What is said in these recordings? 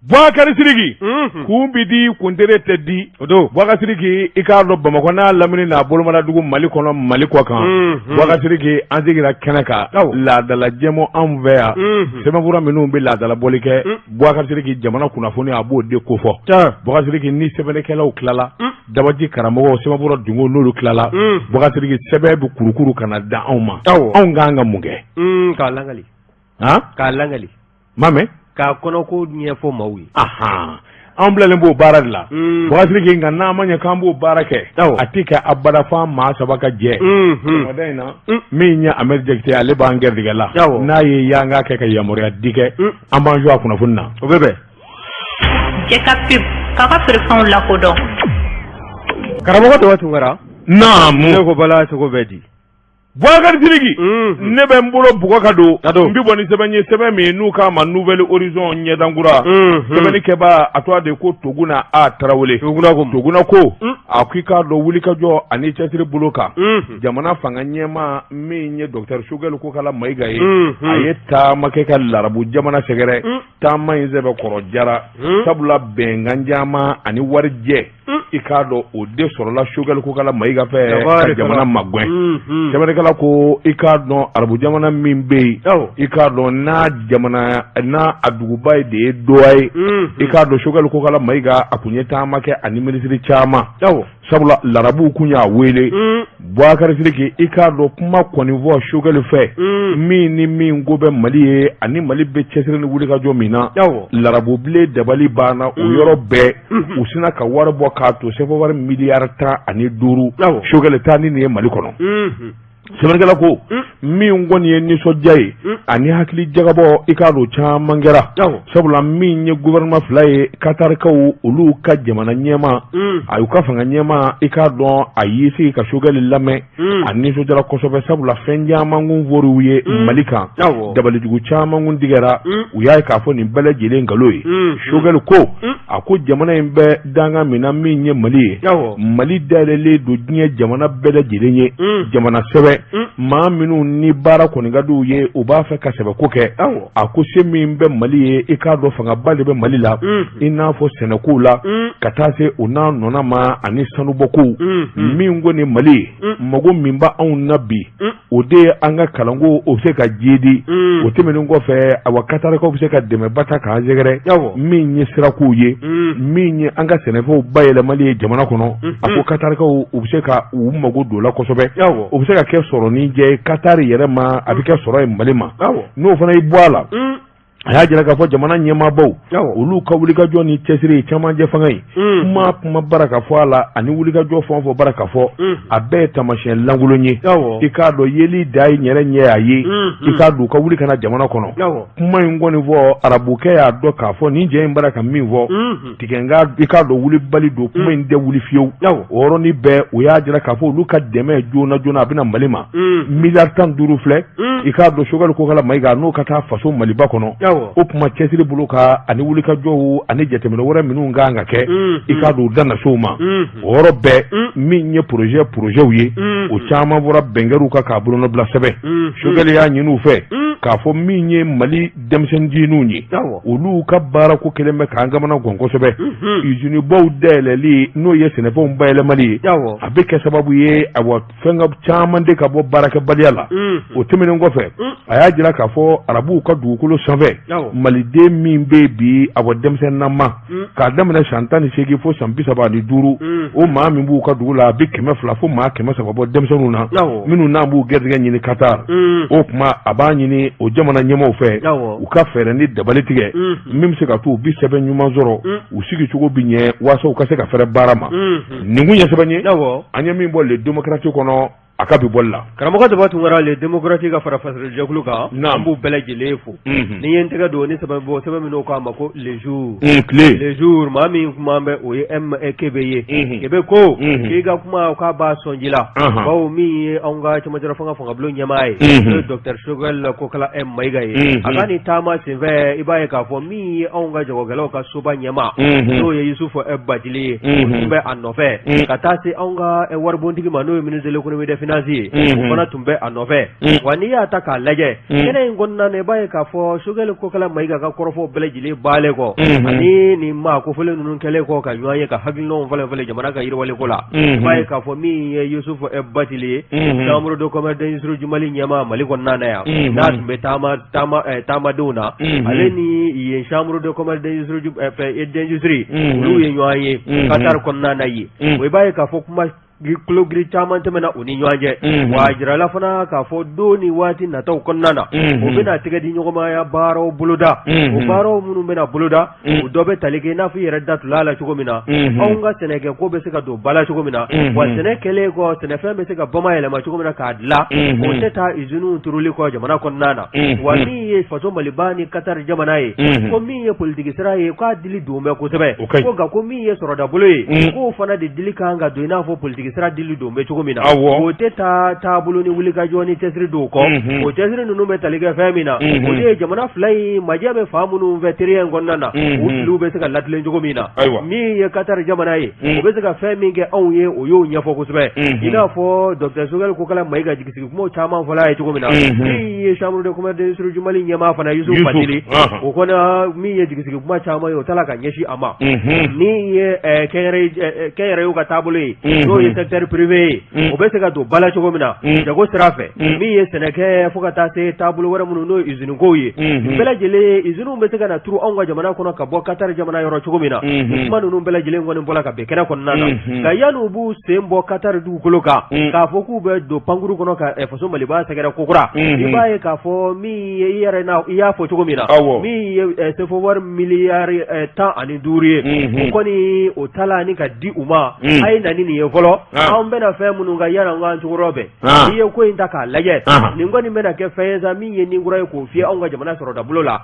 Bubakari Sidiki kun bɛ di kuntere tɛ di o don. Bubakari Sidiki, i k'a dɔn Bamakɔ n'a lamini n'a bolomadadugu, Mali kɔnɔ, Mali kɔ kan, Bubakari Sidiki, an sigira kɛnɛ kan laadala jɛmɔ anw fɛ yan. Sɛbɛnfura minnu bɛ laadala bɔli kɛ, Bubakari Sidiki, jamana kunnafoni a b'o de kofɔ. Bubakari Sidiki, ni sɛbɛnnikɛlaw tilala, dabaji karamɔgɔ sɛbɛnfura dungo n'olu tilala, Bubakari Sidiki, sɛbɛn bɛ kurukuru ka na da anw ma. Anw ka kan ka mun kɛ? K'a lakali. K'a lakali. Ma mɛn. K'a kɔnɔko ɲɛfɔ maaw ye. Anw bilalen b'o baara de la, Bubakari Sidiki, nka n'a ma ɲɛ k'an b'o baara kɛ, a tɛ kɛ abada f'an maa saba ka jɛ sɔgɔmada in na. Min ye Amadu Jakite, ale b'an gɛrɛdigɛ la. N'a ye y'an ka kɛ ka yamaruya di kɛ, an b'an jɔ a kunnafoni na. O bɛ bɛn. Jɛ ka pub k'a ka feerefɛnw lakodɔn. Karamɔgɔ Daba Tunkara. Naamu. Ne ko bala cogo bɛ di? Bubakari Sidiki, ne bɛ n bolo bugɔ ka don, n bɛ bɔ ni sɛbɛn ye, sɛbɛn min n'u k'a ma Nouvel Horizon, ɲɛdankura. Sɛbɛnnikɛbaa, a tɔgɔ de ko Toguna A Tarawele. Toguna ko a ko i k'a dɔn wulikajɔ ani cɛsiri bolo kan, jamana fanga ɲɛmaa min ye docteur Choguel Kokala Mayiga ye, a ye taama kɛ ka larabu jamana sɛgɛrɛ. Taama in sɛbɛ kɔrɔ jara, sabula bɛnkan caman ani warijɛ, i k'a dɔn o de sɔrɔla Choguel Kokala Mayiga fɛ ka jamana magɛn. Sɛbɛnnikɛla ko i k'a dɔn arabu jamana min bɛ yen, i k'a dɔn n'a jamana n'a a duguba ye de ye Doha ye, i k'a dɔn Choguel Kokala Mayiga a kun ye taama kɛ ani minisiri caman, sabula larabuw kun y'a wele. Bubakari Sidiki, i k'a dɔn kuma kɔni fɔ Choguel fɛ, min ni min ko bɛ Mali ye ani Mali bɛ cɛsiri ni wulikajɔ min na, larabubilen dabali banna o yɔrɔ bɛɛ. U sinna ka wari bɔ k'a to sefa wari miliyari 15. Choguel taa ni nin ye Mali kɔnɔ. Sɛbɛnnikɛla ko min kɔni ye nisɔndiya ye ani hakili jagabɔ, i k'a dɔn caman kɛra, sabula min ye gouvernement fila ye, Katarikaw olu ka jamana ɲɛmaa, a y'u ka fanga ɲɛmaa, i k'a dɔn a y'i sigi ka Choguel lamɛn. A nisɔndiyara kosɛbɛ, sabula fɛn caman kun fɔr'u ye Mali kan, dabalijugu caman kun tigɛra. U y'a ye k'a fɔ nin bɛɛ lajɛlen nkalon ye. Choguel ko a ko jamana in bɛ danga min na, min ye Mali ye, Mali dayɛlɛlen don diɲɛ jamana bɛɛ lajɛlen ye. Jamana sɛbɛ maa minnu ni baara kɔni ka d'u ye, u b'a fɛ ka sɛbɛ ko kɛ, a ko se min bɛ Mali ye, i k'a dɔn fangaba de bɛ Mali la, i n'a fɔ sɛnɛkow la, ka taa se o n'a nɔna ma ani sanubɔkow. Min ko ni Mali ye, mago min bɛ anw na bi, o de ye an ka kalanko, o bɛ se ka jiidi. O tɛmɛnen kɔfɛ, awa, Katarikaw bɛ se ka dɛmɛba ta k'an sɛgɛrɛ, min ye sirakow ye, min ye an ka sɛnɛfɛnw bayɛlɛmali ye jamana kɔnɔ. A ko Katarikaw u bɛ se ka u mago don o la kosɛbɛ. O bɛ se ka kɛ sɔrɔ ni jɛ ye Katari yɛrɛ ma, a bɛ kɛ sɔrɔ ye Mali ma. N'o fana y'i bɔ a la, a y'a jira k'a fɔ jamana ɲɛmaabaw olu ka wulikajɔ ni cɛsiri cɛmancɛ fanga ye, kuma kuma bara ka fɔ a la ani wulikajɔ fɛn o fɛn bara ka fɔ, a bɛɛ ye taamasiyɛn lankolon ye. I k'a dɔn yeli da ye yɛrɛ ɲɛ y'a ye, i k'a dɔn u ka wuli ka na jamana kɔnɔ. Kuma in kɔni fɔ, arabukɛ y'a dɔn k'a fɔ nin jɛ in bara ka min fɔ tigɛ, nka i k'a dɔn wulibali don, kuma in tɛ wuli fiyewu. O yɔrɔnin bɛɛ, u y'a jira k'a fɔ olu ka dɛmɛ joona joona a bɛna Mali ma. Miliyari 15 filɛ, i k'a dɔn Choguel Kokala Mayiga n'o ka taa faso Maliba kɔnɔ. O kuma cɛsiri bolo kan ani wulikajɔw ani jateminɛ wɛrɛ minnu ka kan ka kɛ, i k'a dɔn u da na se o ma. O yɔrɔ bɛɛ, min ye projetw ye, o caman fɔra, bɛn kɛr'u kan k'a bolonɔbila sɛbɛn. Choguel y'a ɲini u fɛ k'a fɔ min ye Mali denmisɛnninw ye, olu ka baarako kɛlen bɛ k'an kamana gan kosɛbɛ. Usine baw dayɛlɛli, n'o ye sɛnɛfɛnw bayɛlɛmali ye, a bɛ kɛ sababu ye, awa, fɛn ka caman de ka bɔ baarakɛbaliya la. O tɛmɛnen kɔfɛ, a y'a jira k'a fɔ arabuw ka dugukolo sanfɛ, maliden min bɛ bi, awa, denmisɛnninnama k'a daminɛ san 18 fo san 35, o maa min b'u ka dugu la, a bɛ 200 fo maa 300 bɔ denmisɛnninw na minnu n'a b'u gɛrɛsɛgɛ ɲini Qatar. O tuma a b'a ɲini o jamana ɲɛmaaw fɛ, u ka fɛɛrɛ ni dabali tigɛ min bɛ se ka to u bɛ sɛbɛn ɲuman sɔrɔ, u sigicogo bɛ ɲɛ, waasa u ka se ka fɛrɛ baara ma. Nin kun ye sɛbɛn ye an ye min bɔ Le Démocrate kɔnɔ a ka bi bɔli la. Karamɔgɔ Daba Tunkara, Le Démocrate ka fara fasolijɛkulu kan, an b'u bɛɛ lajɛlen fo. Ni ye n tɛgɛ don ni sɛbɛn bɔ, sɛbɛn min n'o k'a ma ko Le Jour, tile Le Jour, maa min kuma bɛ, o ye M Kebe ye. Kebe ko k'i ka kuma k'a b'a sɔnji la, bawo min ye anw ka cɛmancɛla fanga fangabulon ɲɛmaa ye, n'o ye docteur Choguel Kokala M Mayiga ye, a ka nin taama senfɛ, i b'a ye k'a fɔ min ye anw ka jagokɛlaw ka soba ɲɛmaa, n'o ye Yusufu Bacili ye, o tun bɛ a nɔfɛ ka taa se anw ka waribontigi ma, n'o ye ministre de l'économie des Finances ye, o fana tun bɛ a nɔfɛ. Wa n'i y'a ta k'a lajɛ kɛnɛ in kɔnɔna na, i b'a ye k'a fɔ Sogɛli Kokala Mayiga ka kɔrɔfɔw bɛɛ lajɛlen bannen kɔ, ani nin maa kofɔlen ninnu kɛlen kɔ ka ɲɔgɔn ye ka hakilinaw falen falen jamana ka yiriwaliko la, i b'a ye k'a fɔ min ye Yusufu Batili ye, Chambre de commerce d'industrie du Mali ɲɛmaa Mali kɔnɔna na yan, n'a tun bɛ taamadenw na, ale ni yen Chambre de commerce d'industrie olu ye ɲɔgɔn ye Qatar kɔnɔna na yen. O i b'a ye k'a fɔ kuma kulogiri caman tɛmɛna u ni ɲɔgɔn cɛ. Wa a jirala fana k'a fɔ don ni waati nataw kɔnɔna na, u bɛna tɛgɛ di ɲɔgɔnmaya baaraw boloda. O baaraw minnu bɛna boloda, o dɔ bɛ tali kɛ i n'a fɔ i yɛrɛ da tula la cogo min na, anw ka sɛnɛkɛ ko bɛ se ka don ba la cogo min na, wa sɛnɛ kɛlen kɔ, sɛnɛfɛn bɛ se ka bamayɛlɛma cogo min na k'a dilan, o tɛ taa usines turuli kɔ jamana kɔnɔna na. Wa min ye faso Maliba ni Qatar jamana ye, ko min ye politiki sira ye, k'a dili don bɛ kosɛbɛ, ko nka ko min ye sɔrɔdabolo ye, k'o fana de dili kan ka don i n'a fɔ politiki sira dili don bɛ cogo min na. O tɛ taa taabolo ni wulikajɔ ni cɛsiri dɔw kɔ. O cɛsiri ninnu bɛ tali kɛ fɛn min na, o de ye jamana fila in majɛ bɛ fan minnu fɛ teriya in kɔnɔna na, u filiw bɛ se ka latilen cogo min na. Min ye Qatar jamana ye, o bɛ se ka fɛn min kɛ anw ye, o y'o ɲɛfɔ kosɛbɛ, i n'a fɔ docteur Sogɛli Kokala Mayiga jigisigi kumaw caman fɔla a ye cogo min na. Min ye Chambre de commerce d'industrie du Mali ɲɛmaa fana Yusufu Batili, o kɔni min ye jigisigi kuma caman ye, o taala ka ɲɛsin a ma. Min ye kɛnyɛrɛyew ka taabolo ye, n'o ye secteur privé ye, o bɛ se ka don ba la cogo min na jago sira fɛ, min ye sɛnɛkɛ fo ka taa se taabolo wɛrɛ minnu n'o ye usine kow ye, bɛɛ lajɛlen usines bɛ se ka na turu anw ka jamana kɔnɔ ka bɔ Qatar jamana yɔrɔ cogo min na. Kuma ninnu bɛɛ lajɛlen kɔni bɔra ka bɛn kɛnɛ kɔnɔna na. Nka yanni u b'u sen bɔ Qatar dugukolo kan k'a fɔ k'u bɛ don pankuru kɔnɔ ka faso Maliba sɛgɛrɛ kokura, i b'a ye k'a fɔ min ye i yɛrɛ i y'a fɔ cogo min na, min ye sefo wari miliyari 15 ye, o kɔni o tala ni ka di u ma. A ye na ni nin ye fɔlɔ, anw bɛna fɛn minnu kan yanni an k'an cogo bɛn. N'i ye ko in ta k'a lajɛ, nin kɔni bɛna kɛ fɛn ye sa min ye ni kura ye k'o fiyɛ anw ka jamana sɔrɔdabolo la,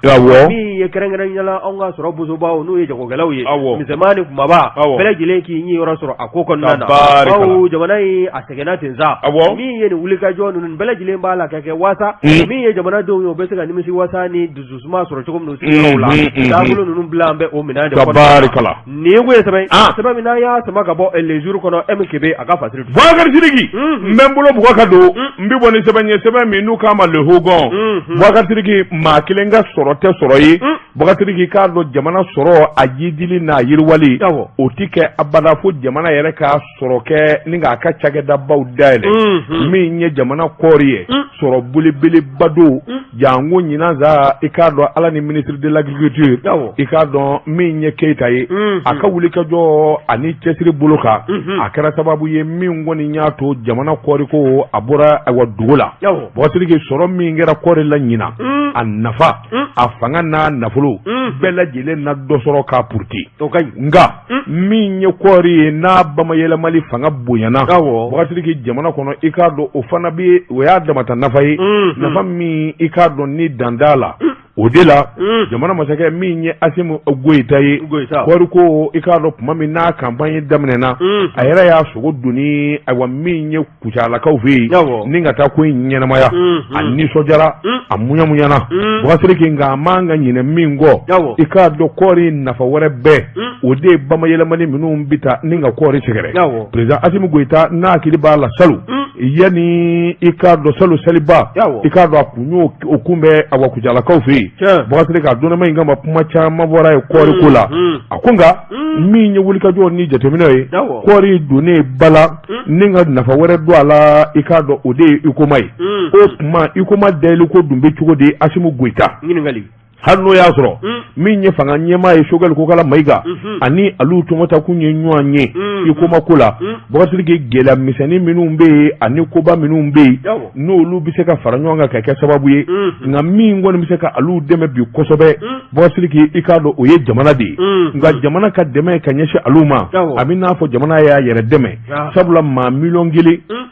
min ye kɛrɛnkɛrɛnya la anw ka sɔrɔ bosobaw n'o ye jagokɛlaw ye, misɛnman ni kunbaba, bɛɛ lajɛlen k'i ɲiyɔrɔ sɔrɔ a ko kɔnɔna na, bawo jamana in a sɛgɛnna ten sa. Min ye nin wulikajɔ ninnu bɛɛ lajɛlen b'a la ka kɛ waasa min ye jamanadenw ye, u bɛ se ka nimisi wasa ni dususuma sɔrɔ cogo min sigiyɔrɔw la. Taabolo ninnu bila an bɛ o minɛn de kɔnɔ. Nin kun ye sɛbɛn sɛbɛn min n'an y'a sama ka bɔ Le Jour kɔnɔ, MKB a ka fasiri. Boubacar Sidiki, n bɛ n bolo bugɔ ka don, n bɛ bɔ ni sɛbɛn ye, sɛbɛn min n'u k'a ma Le Hogon. Boubacar Sidiki, maa kelen ka sɔrɔ tɛ sɔrɔ ye. Boubacar Sidiki, k'a dɔn jamana sɔrɔ, a jidili n'a yiriwali, o tɛ kɛ abada fo jamana yɛrɛ ka sɔrɔ kɛ ni k'a ka cakɛdabaw dayɛlɛ. Min ye jamana kɔɔri ye, sɔrɔ belebeleba don, janko ɲinan sa, i k'a dɔn Ala ni ministre de l'agriculture, i k'a dɔn min ye Keyita ye, a ka wulikajɔ ani cɛsiri bolo kan, a kɛra sababu ye min kɔni y'a to jamana kɔɔriko a bɔra ayiwa dugu la. Boubacar Sidiki, sɔrɔ min kɛra kɔɔri la ɲinan, a nafa, a fanga n'a nafolo bɛɛ lajɛlen na dɔ sɔrɔ k'a puruti. Nka min ye kɔɔri ye, n'a bamayɛlɛmali fanga bonyana, Boubacar Sidiki, jamana kɔnɔ, i k'a dɔn o fana bɛ, o y'a damata nafa ye, nafa min i k'a dɔn ni dan t'a la. O de la jamana masakɛ min ye Asimi Goyita ye, kɔɔri ko, i k'a dɔn tuma min n'a campagne daminɛna, a yɛrɛ y'a sogo doni ayiwa min ye Kucalakaw fɛ yen ni ka taa ko in ɲɛnamaya. A nisɔndiyara, a muɲamuɲana, Boubacar Sidiki. Nka a man ka ɲinɛ min kɔ, i k'a dɔn kɔɔri nafa wɛrɛ bɛɛ, o de ye bamayɛlɛmani minnu bɛ taa ni ka kɔɔri sɛgɛrɛ. Président Asimi Goyita n'a hakili b'a la salon, yanni i k'a dɔn salon saliba, i k'a dɔn a kun y'o o kunbɛn awa Kucalakaw fɛ yen. Boubacar Sidiki, a donnama in kama, kuma caman bɔra yen kɔɔri ko la. A ko nka min ye wulikajɔ ni jateminɛ ye, kɔɔri donnen ba la ni ka nafa wɛrɛ don a la, i k'a dɔn o de ye Huicoma ye. O tuma Huicoma dayɛlɛ ko dun bɛ cogo di, Asimi Goyita? Ɲininkali. Hali n'o y'a sɔrɔ min ye fanga ɲɛmaa ye, Sogɛli Kokala Mayiga, ani alu tɔmɔtakun ye ɲɔgɔn ye Huicoma ko la. Boubacar Sidiki, gɛlɛya misɛnnin minnu bɛ yen ani koba minnu bɛ yen, n'olu bɛ se ka fara ɲɔgɔn kan ka kɛ sababu ye, nka min kɔni bɛ se ka alu dɛmɛ bi kosɛbɛ, Boubacar Sidiki, i k'a dɔn o ye jamana de ye. Nka jamana ka dɛmɛ ka ɲɛsin alu ma, a bɛ n'a fɔ jamana y'a yɛrɛ dɛmɛ, sabula maa 1 miliyɔn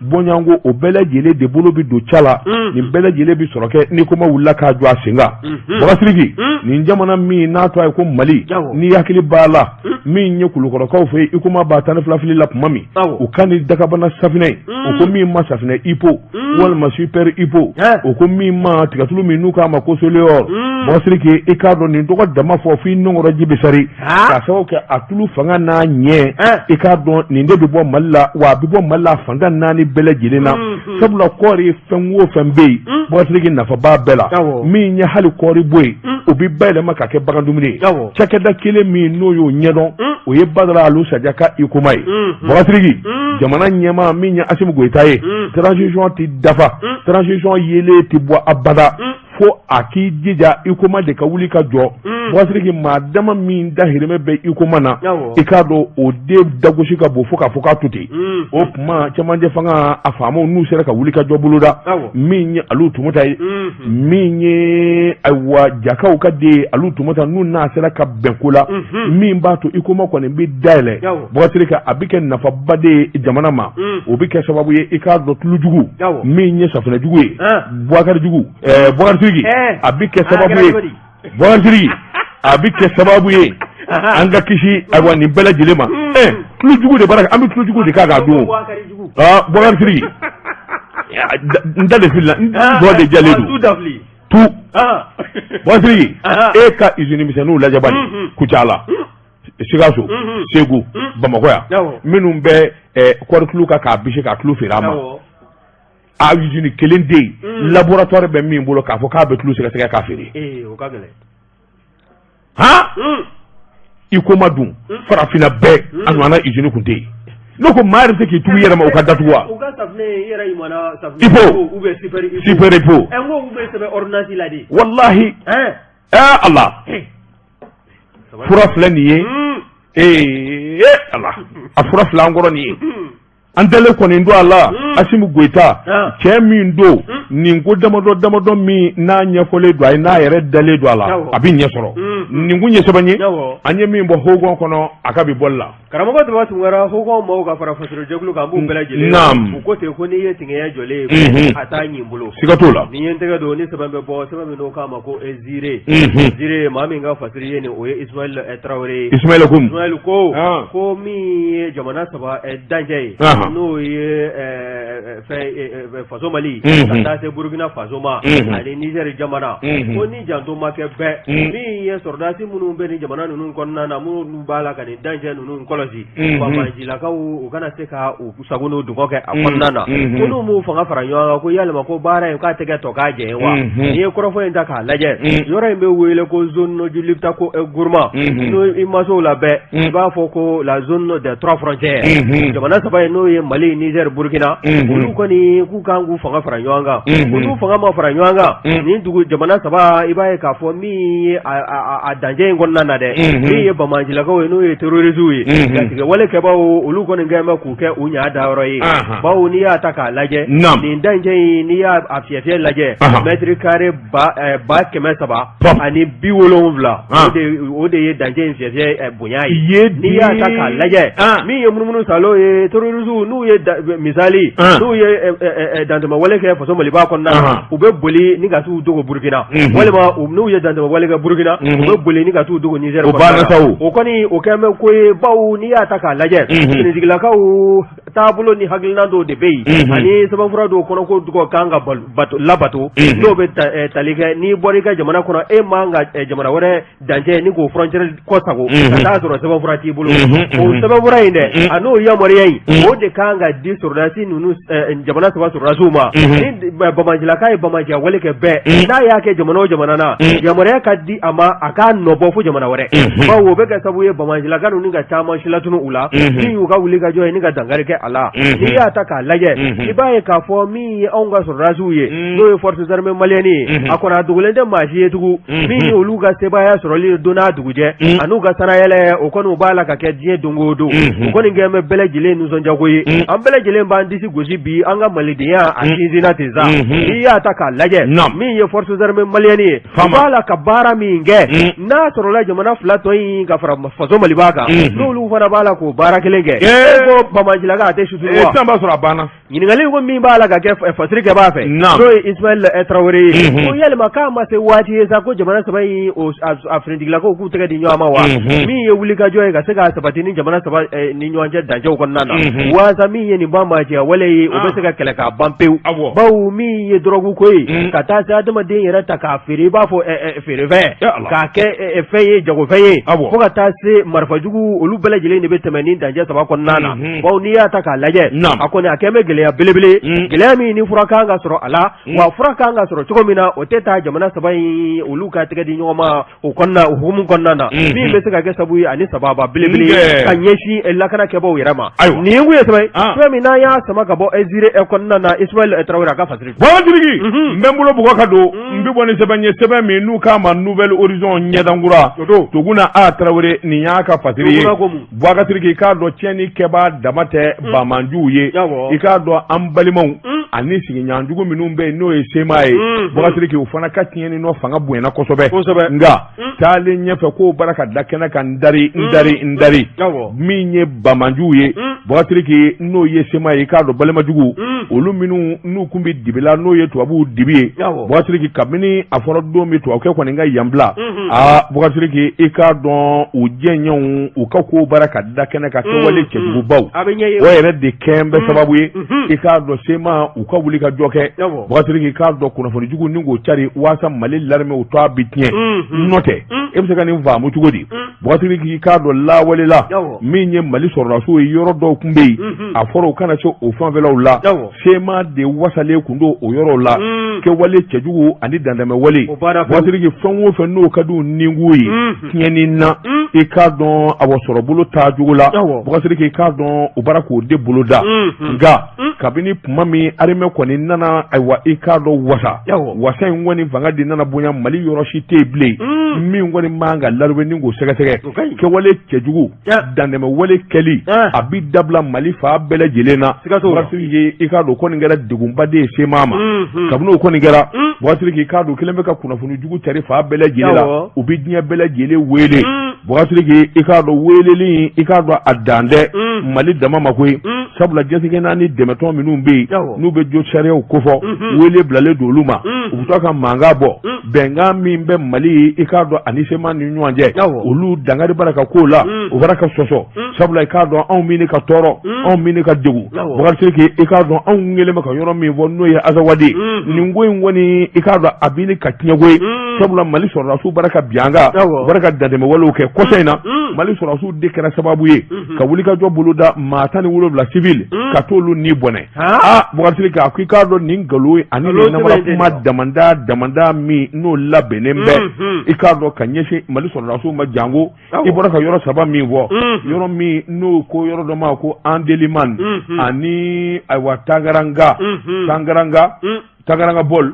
bɔɲɔgɔnko, o bɛɛ lajɛlen de bolo bɛ don ca la. Nin bɛɛ lajɛlen bɛ sɔrɔ kɛ ni Huicoma wulila k'a jɔ a sen kan. Boubacar Sidiki, nin jamana min n'a tɔgɔ ye ko Mali, n'i hakili b'a la, min ye Kulukɔrɔkaw fɛ yen, Huicoma ba 12 fili la tuma min, u ka ni dakabana safinɛ ye, u ko min ma safinɛ Hypo walima super Hypo, u ko min ma tigatulu min n'u k'a ma ko Soleor. Boubacar Sidiki, i k'a dɔn nin tɔgɔ dama fɔ f'i nɔnkɔrɔ ji bɛ sari, k'a sababu kɛ a tulu fanga n'a ɲɛ. I k'a dɔn nin de bɛ bɔ Mali la, wa a bɛ bɔ Mali la fan 4 bɛɛ lajɛlen na. Sabula kɔɔri fɛn o fɛn bɛ yen, Bubakari Sidiki, nafa b'a bɛɛ la. Min ye hali kɔɔri bo ye, o bɛ bayɛlɛma ka kɛ bagan dumuni ye. Cakɛda kelen min n'o y'o ɲɛdɔn, o ye Badara Alu Saja ka Huicoma ye. Bubakari Sidiki, jamana ɲɛmaa min ye Asimi Goyita ye, transition tɛ dafa, transition yeelen tɛ bɔ abada fo a k'i jija Huicoma de ka wuli ka jɔ. Bubakari Sidiki, maa dama min dahirimɛ bɛ Huicoma na, i k'a dɔn o den dagosi ka bon fo k'a fɔ k'a to ten. O tuma cɛmancɛ fanga a faamaw n'u sera ka wuli ka jɔ boloda, min ye Alu Tumuta ye, min ye ayiwa jakaw ka den Alu Tumuta, n'u n'a sera ka bɛn ko la min b'a to Huicoma kɔni bɛ dayɛlɛ, Bubakari Sidiki, a bɛ kɛ nafaba de ye jamana ma. O bɛ kɛ sababu ye, i k'a dɔn tulujugu min ye safunɛjugu ye, Bubakari jugu, Bubakari Sidiki, a bɛ kɛ sababu ye, Bubakari Sidiki, a bɛ kɛ sababu ye an ka kisi ayiwa nin bɛɛ lajɛlen ma. Tulujugu de bara, an bɛ tulujugu de k'a k'a dun. Bubakari Sidiki, n da de filila, n dɔ de jalen don tu. Bubakari Sidiki, e ka usine misɛnninw lajɛ bani, Kucala, Sikaso, Segu, Bamakɔ yan, minnu bɛ kɔɔritulu kan k'a bisi k'a tulu feere an ma, a usine kelen tɛ yen, laboratoire bɛ min bolo k'a fɔ k'a bɛ tulu sɛgɛsɛgɛ k'a feere. Han, Huicoma dun, farafinna bɛɛ a ɲɔgɔnna usine tun tɛ yen. Ne ko maa yɛrɛ tɛ k'i tugu i yɛrɛ ma, o ka datugu wa? Hypo, super hypo, walahi ala, fura filɛ nin ye. Ee ala, a fura filɛ an kɔrɔ nin ye. An dalen kɔni don a la, Asimi Goyita, cɛ min don, nin ko damadɔ damadɔ min n'a ɲɛfɔlen don a ye, n'a yɛrɛ dalen don a la, a bɛ ɲɛ sɔrɔ. Nin kun ye sɛbɛn ye an ye min bɔ Hogon kɔnɔ a ka bi bɔli la. Karamɔgɔ Daba Tunkara, Hogon maaw ka fara fasirujɛkulu kan, an b'u bɛɛ lajɛlen. Naam. U ko ten ko n'i ye tigɛya jɔlen ye, a t'a ɲin bolo. Siga t'o la. Ni ye n tɛgɛ don ni sɛbɛn bɛ bɔ, sɛbɛn min n'o k'a ma ko Zire. Zire, maa min ka fasiri ye nin, o ye Ismaël Tarawele ye. Ismaël ko. Ismaël ko ko min ye jamana saba dancɛ ye, n'o ye fɛn faso Mali, ka taa se Burukina Faso ma ani Nizɛri jamana, ko ni janto ma kɛ bɛɛ, min ye sɔrɔdasi minnu bɛ nin jamana ninnu kɔnɔna na, minnu b'a la ka nin dancɛ ninnu kɔlɔsi, banbaancilakaw u kana se ka u sago n'u dungɔ kɛ a kɔnɔna na, ko n'u m'u fanga fara ɲɔgɔn kan, ko yalima ko baara in k'a tɛ kɛ tɔ k'a jɛ ye wa? N'i ye kɔrɔfɔ in ta k'a lajɛ, yɔrɔ in bɛ wele ko zone du Liptako Gourma. N'o i masow la bɛɛ, i b'a fɔ ko la zone des trois frontières, jamana saba in, n'o ye Mali, Niger, Burkina, olu kɔni k'u kan k'u fanga fara ɲɔgɔn kan. Ko n'u fanga ma fara ɲɔgɔn kan, nin dugu jamana saba, i b'a ye k'a fɔ min ye a dancɛ in kɔnɔna na dɛ, min ye banbaancilakaw ye, n'o ye terroristes ye, jatigɛwale kɛbaaw, olu kɔni kɛlen bɛ k'u kɛ u ɲa dayɔrɔ ye. Bawo n'i y'a ta k'a lajɛ, nin dancɛ in, n'i y'a fiyɛfiyɛ lajɛ, mètre carré 370,000, o de ye dancɛ in fiyɛfiyɛ bonya ye. N'i y'a ta k'a lajɛ, min ye munumunu salo ye, terroristes n'u ye misali, n'u ye dantɛmɛwale kɛ faso Maliba kɔnɔna na, u bɛ boli ni ka t'u dogo Burukina, walima n'u ye dantɛmɛwale kɛ Burukina, u bɛ boli ni ka t'u dogo Nizɛri. O kɔni o kɛlen bɛ ko ye, bawo n'i y'a ta k'a lajɛ, finitigilakaw taabolo ni hakilina dɔw de bɛ yen ani sɛbɛnfura dɔw kɔnɔ ko dɔgɔ kan ka labato, n'o bɛ tali kɛ n'i bɔra i ka jamana kɔnɔ, e man ka jamana wɛrɛ dancɛ ni k'o frontière kɔsago ka taa sɔrɔ sɛbɛnfura t'i bolo. O sɛbɛnfura in dɛ, a n'o yamaruya in, o de kan ka di sɔrɔdasi ninnu, jamana saba sɔrɔdasiw ma. Ni banbaancilaka ye banbaanciya wale kɛ bɛɛ, n'a y'a kɛ jamana o jamana na, yamaruya ka di a ma a k'a nɔbɔ fo jamana wɛrɛ, bawo o bɛ kɛ sababu ye banbaancilaka ninnu ka caman silatunu u la, min y'u ka wuli ka jɔ ye ni ka dankari kɛ a la. N'i y'a ta k'a lajɛ, i b'a ye k'a fɔ min ye anw ka sɔrɔdasiw ye, n'o ye forces armées maliennes ye, a kɔni a dogolen tɛ maa si ye tugun, min ye olu ka sebaaya sɔrɔli ye don n'a dugujɛ an'u ka sannayɛlɛ, o kɔni u b'a la ka kɛ diɲɛ don o don. O kɔni kɛlen bɛ bɛɛ lajɛlen nisɔndiyako ye. An bɛɛ lajɛlen b'an disi gosi bi, an ka malidenya a sinsinna ten sa. N'i y'a ta k'a lajɛ, min ye forces armées maliennes ye, u b'a la ka baara min kɛ, n'a sɔrɔla jamana fila tɔ in ka fara faso Maliba kan, n'olu fana b'a la k'o baara kelen kɛ, e ko banbaancilaka a tɛ suturu wa? Sisan b'a sɔrɔ a banna. Ɲininkali ko min b'a la ka kɛ fasiri kɛbaa fɛ, n'o ye Ismaël Tarawele ye, ko yalima k'a ma se waati ye sa ko jamana saba in a finitigilakaw k'u tɛgɛ di ɲɔgɔn ma wa? Min ye wulikajɔ ye ka se k'a sabati ni jamana saba ni ɲɔgɔn cɛ dancɛw kɔnɔna na, waasa min ye nin banbaanciya wale ye, o bɛ se ka kɛlɛ k'a ban pewu. Bawo min ye dɔrɔgu ko ye, ka taa se adamaden yɛrɛ ta k'a feere i b'a fɔ feerefɛn, k'a kɛ fɛn ye, jagofɛn ye, fo ka taa se marifajugu, olu bɛɛ lajɛlen de bɛ tɛmɛ ni dancɛ saba kɔnɔna na. Bawo n'i y'a ta ta k'a lajɛ a kɔni a kɛlen bɛ gɛlɛya belebele gɛlɛya min ni fura kan ka sɔrɔ a la wa fura kan ka sɔrɔ cogo min na o tɛ taa jamana saba in olu ka tɛgɛ di ɲɔgɔn ma o kɔnɔna o hukumu kɔnɔna na min bɛ se ka kɛ sabu ye ani sababa belebele ka ɲɛsin lakana kɛbaw yɛrɛ ma nin kun ye sɛbɛn ye sɛbɛn min n'an y'a sama ka bɔ Zire kɔnɔna na Ismaël Traoré a ka fasiri Bubakari Sidiki n bɛ n bolo bugɔ ka don n bɛ bɔ ni sɛbɛn ye sɛbɛn min n'u k'a ma Nouvel Horizon ɲɛdankura Toguna A Tarawele nin y'a ka fasiri ye Bubakari Sidiki i k'a dɔn tiɲɛni kɛbaa dama tɛ banbaanciw ye i k'a dɔn an balimaw ani sigiɲɔgɔnjugu minnu bɛ yen n'o ye CMA ye Bubakari Sidiki u fana ka tiɲɛni nɔ fanga bonyana kosɛbɛ nka taalen ɲɛfɛ kow bara ka da kɛnɛ kan n dari n dari n dari min ye banbaanciw ye Bubakari Sidiki n'o ye CMA ye i k'a dɔn balimajugu olu minnu n'u tun bɛ dibi la n'o ye tubabuw dibi ye Bubakari Sidiki kabini a fɔra don min tubabukɛ kɔni ka yan bila aa Bubakari Sidiki i k'a dɔn u jɛɲɔgɔnw u ka kow bara ka da kɛnɛ kan kɛwale cɛjugubaw o yɛrɛ de kɛn bɛ sababu ye i k'a dɔn CMA u ka wuli ka jɔ kɛ Bubakari Sidiki i k'a dɔn kunnafoni jugu ni k'o cari waasa Mali l'armée u tɔgɔ bi tiɲɛ n'o tɛ e bɛ se ka nin faamu cogo di Bubakari Sidiki i k'a dɔn lawale la min ye Mali sɔrɔdasiw ye yɔrɔ dɔw tun bɛ yen a fɔra u kana se o fanfɛlaw la CMA de wasalen tun don o yɔrɔw la kɛwale cɛjugu ani dantɛmɛwale Bubakari Sidiki fɛn o fɛn n'o ka di u nikun ye tiɲɛni na i k'a dɔn a sɔrɔbolo taacogo la Bubakari Sidiki i k'a dɔn u bara k'o de boloda nka kabini tuma min armée kɔni nana ayiwa i k'a dɔn wasa wasa in kɔni fanga de nana bonya Mali yɔrɔ si tɛ yen bilen min kɔni man ka laruwe ni k'o sɛgɛsɛgɛ kɛwale cɛjugu dantɛmɛwale kɛli a bɛ dabila Mali fan bɛɛ lajɛlen na Bubakari Sidiki i k'a dɔn kɔni kɛra degunba de ye CMA ma kabini o kɔni kɛra Bubakari Sidiki i k'a dɔn kelen bɛ ka kunnafoni jugu cari fan bɛɛ lajɛlen la u bɛ diɲɛ bɛɛ lajɛlen wele Bubakari Sidiki i k'a dɔn weleli i k'a dɔn a dan tɛ Mali dama ma koyi sabula diɲɛ naani dɛmɛtɔn minnu bɛ yen n'u bɛ jo sariyaw kofɔ wele bilalen don olu ma u bɛ to ka mankan bɔ bɛnkan min bɛ Mali i k'a dɔn ani CMA ni ɲɔgɔn cɛ olu dankari bara ka k'o la u bara ka sɔsɔ sabula i k'a dɔn anw min ka tɔɔrɔ anw min ka degun Bubakari Sidiki i k'a dɔn anw kɛlen bɛ ka yɔrɔ min fɔ n'o ye Azawadi nin ko in kɔni i k'a dɔn a bɛ ka tiɲɛ koyi sabula Mali sɔrɔdasiw bara ka bin an kan u bara ka dantɛmɛwalew kɛ kɔsa in na Mali sɔrɔdasiw de kɛra sababu ye ka wulikajɔ boloda maa 17 civil ka t'olu ni bɔnɛ aa Bubakari Sidiki a ko i k'a dɔn nin nkalon ani nin namara kuma damanda damanda min n'o labɛnnen bɛ i k'a dɔn ka ɲɛsin Mali sɔrɔdasiw ma janko i bɔra ka yɔrɔ saba min fɔ yɔrɔ min n'o ko yɔrɔ dɔ ma ko Andelimani ani ayiwa Tangaranga Tangaranga Tangaranga bɔl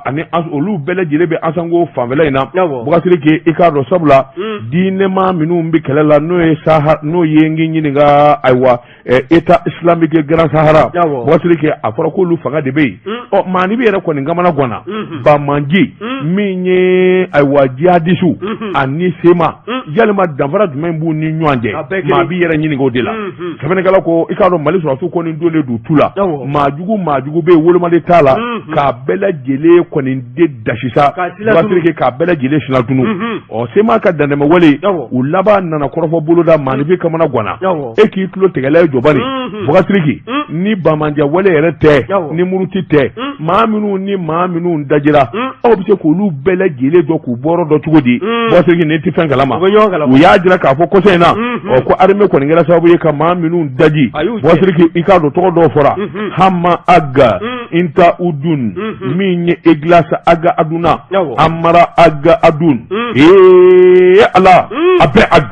ani olu bɛɛ lajɛlen bɛ Asanko fanfɛla in na Bubakari Sidiki i k'a dɔn sabula diinɛmaa minnu bɛ kɛlɛ la n'o ye saha n'o ye n k'i ɲininka ayiwa État islamique Grand Sahara Bubakari Sidiki a fɔra k'olu fanga de bɛ yen ɔ maaninfin yɛrɛ kɔni kamana ganna banbaanci min ye ayiwa jihadisiw ani CMA yalima danfara jumɛn b'u ni ɲɔgɔn cɛ maa b'i yɛrɛ ɲininka o de la sɛbɛnnikɛla ko i k'a dɔn Mali sɔrɔdasiw kɔni donnen don tu la maajugu maajugu bɛ yen wolomali t'a la k'a bɛɛ lajɛlen kɔni de dasi sa Bubakari Sidiki k'a bɛɛ lajɛlen sinatunu ɔ CMA ka dantɛmɛwale u laban nana kɔrɔfɔ boloda maaninfin kamana ganna e k'i tulo tigɛla ye jɔba Bubakari Sidiki ni banbaanciya wale yɛrɛ tɛ ni muruti tɛ maa minnu ni maa minnu dajira aw bɛ se k'olu bɛɛ lajɛlen dɔn k'u bɔyɔrɔ dɔn cogo di Bubakari Sidiki nin tɛ fɛn kalama u y'a jira k'a fɔ kɔsa in na ɔ ko armée kɔni kɛra sababu ye ka maa minnu daji Bubakari Sidiki i k'a dɔn tɔgɔ dɔw fɔra Hama Aga Inta Udun min ye Eglasa Aga Aduna Amara Aga Adun ee Ala a bɛɛ Ag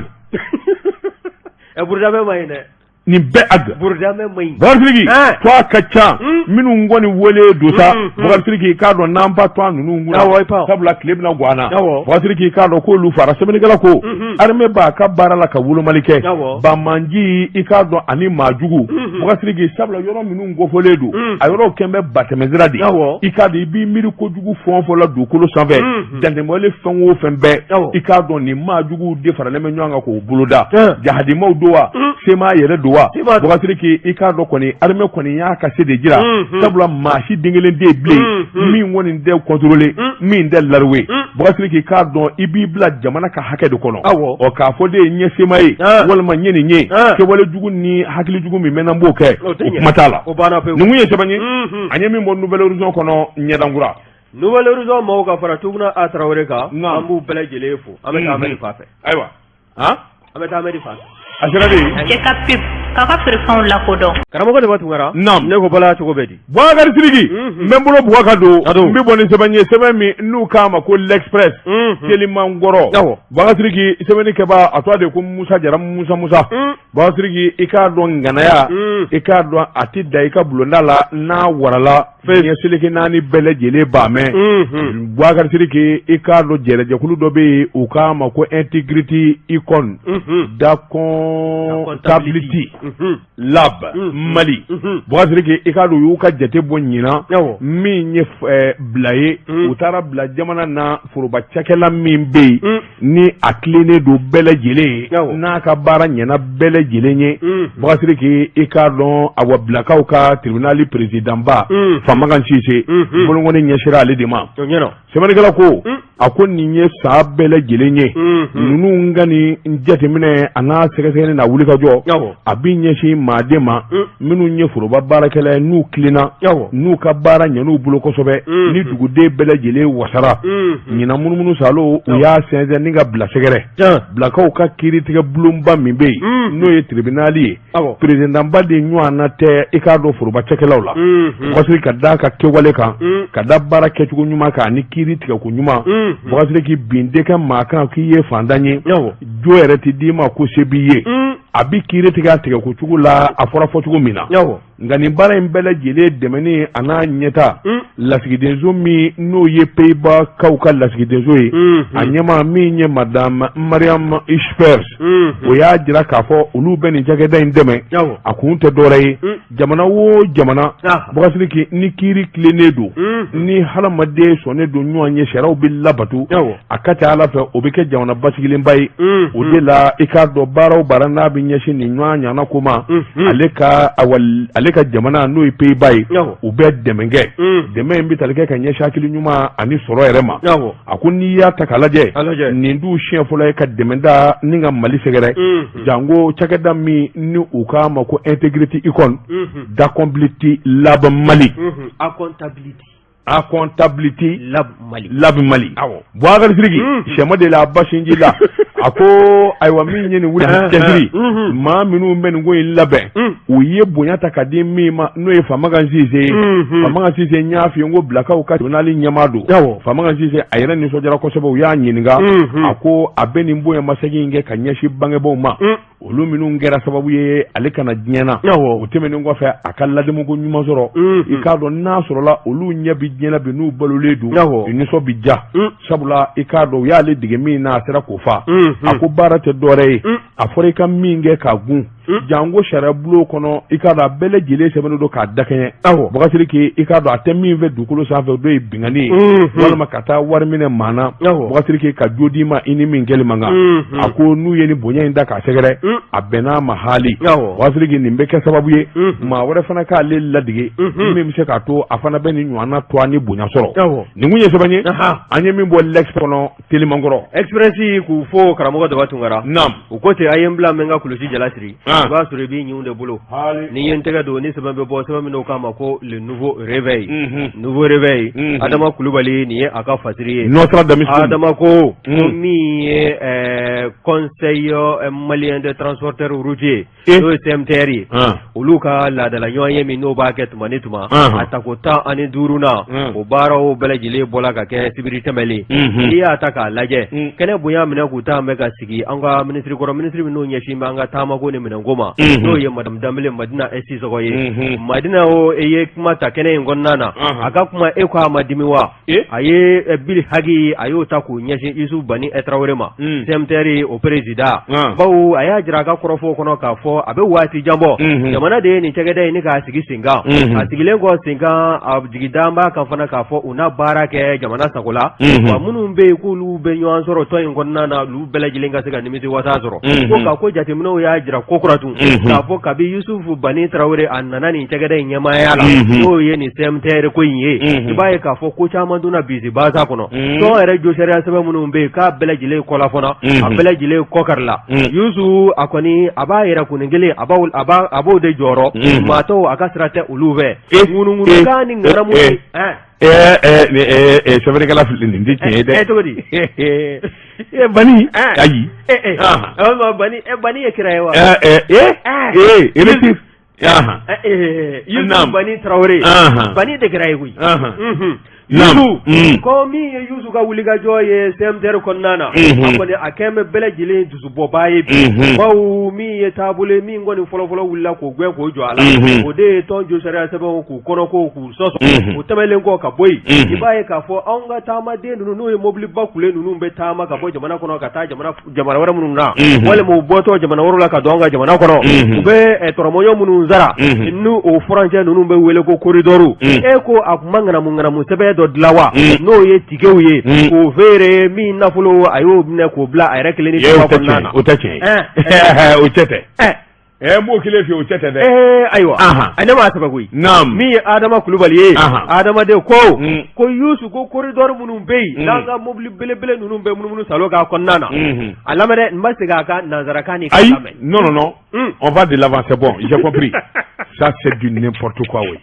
Burudamɛ ma ɲi dɛ nin bɛɛ Ag Burudamɛ ma ɲi Bubakari Sidiki tɔgɔ ka ca minnu kɔni wele don sa Bubakari Sidiki i k'a dɔn n'an ba tɔgɔ ninnu kunna sabula tile bɛna gan an na Bubakari Sidiki i k'a dɔn k'olu fara sɛbɛnnikɛla ko armée b'a ka baara la ka wolomali kɛ banbaanci i k'a dɔn ani maajugu Bubakari Sidiki sabula yɔrɔ minnu kofɔlen don a yɔrɔ kɛlen bɛ batɛmɛsira de i k'a dɔn i b'i miiri kojugu fɛn o fɛn la dugukolo sanfɛ dantɛmɛwale fɛn o fɛn bɛɛ i k'a dɔn nin maajuguw de faralen bɛ ɲɔgɔn kan k'o boloda jahadimaw don wa CMA yɛrɛ don wa Bubakari Sidiki i k'a dɔn kɔni armée kɔni y'a ka se de jira sabula maa si den kelen tɛ yen bilen min kɔni tɛ contrôler min tɛ laruwe Bubakari Sidiki i k'a dɔn i b'i bila jamana ka hakɛ de kɔnɔ ɔ k'a fɔ de n ye CMA ye walima n ye nin ye kɛwale jugu ni hakili jugu min bɛ n na n b'o kɛ o kuma t'a la nin kun ye sɛbɛn ye an ye min bɔ Nouvel Horizon kɔnɔ ɲɛdankura Nouvel Horizon maaw ka fara Tuguna A Tarawele kan an b'u bɛɛ lajɛlen fo an bɛ taa Amedi fan fɛ ayiwa an bɛ taa Amedi fan a sera de cɛ ka pub. k'a ka feerefɛnw lakodɔn. Karamɔgɔ Daba Tunkara, Naamu. Ne ko Bala cogo bɛ di? Bubakari Sidiki, n bɛ n bolo bugɔ ka don, n bɛ bɔ ni sɛbɛn ye, sɛbɛn min n'u k'a ma ko L'Express, Telimankɔrɔ. Bubakari Sidiki, sɛbɛnnikɛbaa a tɔgɔ de ko Musa Jara Musa Musa. Bubakari Sidiki, i k'a dɔn ŋanaya, i k'a dɔn a tɛ da i ka bulonda la n'a warala diɲɛ seleke naani bɛɛ lajɛlen b'a mɛn. Bubakari Sidiki, i k'a dɔn jɛrɛjɛkulu dɔ bɛ yen, u k'a ma ko Integrity Icon d'Accountability Lab Mali. Bubakari Sidiki, i k'a dɔn u y'u ka jate bɔ ɲinan min ye bila ye, u taara bila jamana na foroba cakɛla min bɛ yen ni a tilennen don bɛɛ lajɛlen ye, n'a ka baara ɲɛna bɛɛ lajɛlen ye. Bubakari Sidiki, i k'a dɔn awa bilakaw ka tribunal président ba Famakan Sise, bolonkɔni ɲɛsira ale de ma. Sɛbɛnnikɛla ko a ko nin ye san bɛɛ lajɛlen ye ninnu ka nin jateminɛ a n'a sɛgɛsɛgɛli n'a wulikajɔ a bɛ ɲɛsin maaden ma minnu ye foroba baarakɛla ye, n'u tilenna, n'u ka baara ɲɛn'u bolo kosɛbɛ, ni duguden bɛɛ lajɛlen wasara. Ɲinan munumunu salo, u y'a sɛnsɛn ni ka bila sɛgɛrɛ bilakaw ka kiiritigɛ bulonba min bɛ yen, n'o ye tribunal ye, président ba de ɲɔgɔnna tɛ i k'a dɔn foroba cakɛlaw la. Bubakari, ka da ka kɛwale kan, ka da baara kɛcogo ɲuman kan ani kiiri tigɛko ɲuman. Bubakari, k'i bin tɛ kɛ maa kan k'i ye fantan ye, jo yɛrɛ tɛ d'i ma ko se b'i ye, a bɛ kiiri tigɛ a tigɛko cogo la a fɔra fɔcogo min na. Nka nin baara in bɛɛ lajɛlen dɛmɛni a n'a ɲɛta, lasigidenso min n'o ye Pays-Bas-kaw ka lasigidenso ye, a ɲɛmaa min ye madame Mariam Isfers, o y'a jira k'a fɔ olu bɛ nin cakɛda in dɛmɛ. A kun tɛ dɔwɛrɛ ye, jamana o jamana, Bubakari Sidiki, ni kiiri tilennen don, ni hadamaden sɔnnen don ɲɔgɔn ye, sariyaw bɛ labato, a ka ca ala fɛ o bɛ kɛ jamana basigilenba ye. O de la i k'a dɔn baara o baara n'a bɛ ɲɛsin nin ɲɔgɔn ɲana ko ma, ale ka jamana n'o ye Pays-Bas ye, u bɛ dɛmɛ kɛ. Dɛmɛ in bɛ tali kɛ ka ɲɛsin hakili ɲuman ani sɔrɔ yɛrɛ ma. A ko n'i y'a ta k'a lajɛ, nin du siɲɛ fɔlɔ ye ka dɛmɛ da ni ka Mali sɛgɛrɛ, janko cakɛda min ni u k'a ma ko Integrity Icon d'Accountability Lab Mali. Accountability Lab Mali. Lab Mali. Bubakari Sidiki, sɛma de la a ba sinji la, a ko ayiwa min ye nin wuli cɛsiri, maa minnu bɛ nin ko in labɛn, u ye bonya ta ka di min ma, n'o ye Famakan Sise ye. Famakan Sise, n y'a f'i ye n ko bilakaw ka tribunal ɲɛmaa don. Famakan Sise a yɛrɛ nisɔndiyara kosɛbɛ. U y'a ɲininka, a ko a bɛ nin bonyamasegin in kɛ ka ɲɛsin bangebaaw ma, olu minnu kɛra sababu ye ale ka na diɲɛ na. O tɛmɛnen kɔfɛ, a ka ladamuko ɲuman sɔrɔ. I k'a dɔn n'a sɔrɔla olu ɲɛ bɛ diɲɛ na bi, n'u balolen don, u nisɔn bɛ ja, sabula i k'a dɔn u y'ale dege min na, a sera k'o fa. A ko baara tɛ dɔwɛrɛ ye, a fɔra i ka min kɛ k'a gun, janko sariya bulon kɔnɔ, i k'a dɔn a bɛɛ lajɛlen sɛbɛnnen don k'a dakɛɲɛ. Bubakari Sidiki, i k'a dɔn a tɛ min fɛ dugukolo sanfɛ, o ye binkanni ye walima ka taa wari minɛ maa na. Bubakari Sidiki, ka jo d'i ma i ni min kɛli man kan. A ko n'u ye nin bonya in da k'a sɛgɛrɛ, a bɛnn'a ma haali. Bubakari Sidiki, nin bɛ kɛ sababu ye maa wɛrɛ fana k'ale ladege, min bɛ se k'a to a fana bɛ nin ɲɔgɔnna to ni bonya sɔrɔ. Nin kun ye sɛbɛn ye an ye min bɔ L'Express kɔnɔ Telimankɔrɔ. Express k'u fo, karamɔgɔ Daba Tunkara. Naam. U ko ten, a ye n bila n bɛ n ka kulusi jala siri. I b'a sɔrɔ i b'i ɲinw de bolo. Ni ye n tɛgɛ don ni sɛbɛn bɛ bɔ, sɛbɛn min n'o k'a ma ko le nouveau réveil. Nouveau réveil, Adama Kulubali, nin ye a ka fasiri ye. Nostradamus. Adama ko ko min ye conseil malien des transporteurs routiers, n'o ye CMTR ye, olu ka laadala ɲɔgɔn ye min n'o b'a kɛ tuma ni tuma, a tako 15nan, o baaraw bɛɛ lajɛlen bɔla ka kɛ sibiri tɛmɛlen. N'i y'a ta k'a lajɛ, kɛnɛ bonya minɛ k'u ta bɛ ka sigi an ka minisiri kɔrɔ, minisiri min n'o ɲɛsin bɛ an ka taamako ni minɛnko ma, n'o ye madame Danbele Madina Sisɔgɔ ye. Madina o ye kuma ta kɛnɛ in kɔnɔna na. A ka kuma, e ko a ma dimi wa? A ye bili hagi, a y'o ta k'o ɲɛsin Isu Bani Tarawele ma, CMTR o président, bawo a y'a jira a ka kɔrɔfɔ kɔnɔ k'a fɔ a bɛ waati jan bɔ, jamana de ye nin cakɛda in ni k'a sigi sen kan. A sigilen kɔ sen kan, a jigi dan b'a kan fana k'a fɔ u na baara kɛ jamana sago la, wa minnu bɛ yen k'olu bɛ ɲɔgɔn sɔrɔ tɔn in kɔnɔna na, olu bɛɛ lajɛlen ka se ka nimisi wasa sɔrɔ. Ko ka ko jateminɛw y'a jira kokura tun k'a fɔ kabi Yusufu Bani Tarawele a nana nin cakɛda in ɲɛmaaya la, n'o ye nin CMTR ko in ye, i b'a ye k'a fɔ ko caman donna bisi basa kɔnɔ. Tɔn yɛrɛ josariya sɛbɛn minnu bɛ yen, k'a bɛɛ lajɛlen kɔlafɔna, a bɛɛ lajɛlen kɔkarila. Yusu a kɔni a b'a yɛrɛ kunnin kelen, a b'o de jɔyɔrɔ, maa tɔw a ka sira tɛ olu fɛ, ŋunuŋunukan ni ŋanamu. Sɛbɛnnikɛla filɛ nin tɛ tiɲɛ ye dɛ. Cogo di? Bani, ayi. Bani, Bani ye kira ye wa? Ee ee. Yusu Bani Tarawele, Bani de kɛra ye koyi. Yusu ko min ye Yusu ka wulikajɔ ye CMTR kɔnɔna na, a kɔni a kɛn bɛ bɛɛ lajɛlen dusubɔba ye bi, bawo min ye taabolo min kɔni fɔlɔfɔlɔ wulila k'o gɛn k'o jɔ a la, o de ye tɔn josariya sɛbɛnw k'u kɔnɔko k'u sɔsɔ. O tɛmɛnlen kɔ ka bɔ yen, i b'a ye k'a fɔ anw ka taamaden ninnu, n'o ye mobiliba kule ninnu bɛ taama ka bɔ jamana kɔnɔ ka taa jamana jamana wɛrɛ minnu na, walima u bɔtɔ jamana wɛrɛ la ka don an ka jamana kɔnɔ, u bɛ tɔrɔmɔɲɔ minnu sara, n'u o furancɛ ninnu bɛ wele ko corridor. E ko a tun ma ŋanamu ŋanamu sɛbɛn dɔ dilan wa, n'o ye tikew ye k'o feere, min nafolo a y'o minɛ k'o bila a yɛrɛ kelen ni kɔnɔna na. O tɛ tiɲɛ ye, o cɛ tɛ. N b'o kelen f'i ye, o cɛ tɛ dɛ. Ee ayiwa, ne m'a sɛbɛn koyi. Naamu. Min ye Adama Kulubali ye, Adamaden ko ko Yusu ko corridor minnu bɛ yen, n'an ka mobili belebele ninnu bɛ munumunu salo k'a kɔnɔna na, a lamɛn dɛ, n ma segin a kan nansarakan nin. Ayi, non, non, non, on va de l'avant, c'est bon, j'ai compris, ça c'est du n'importe quoi, oui.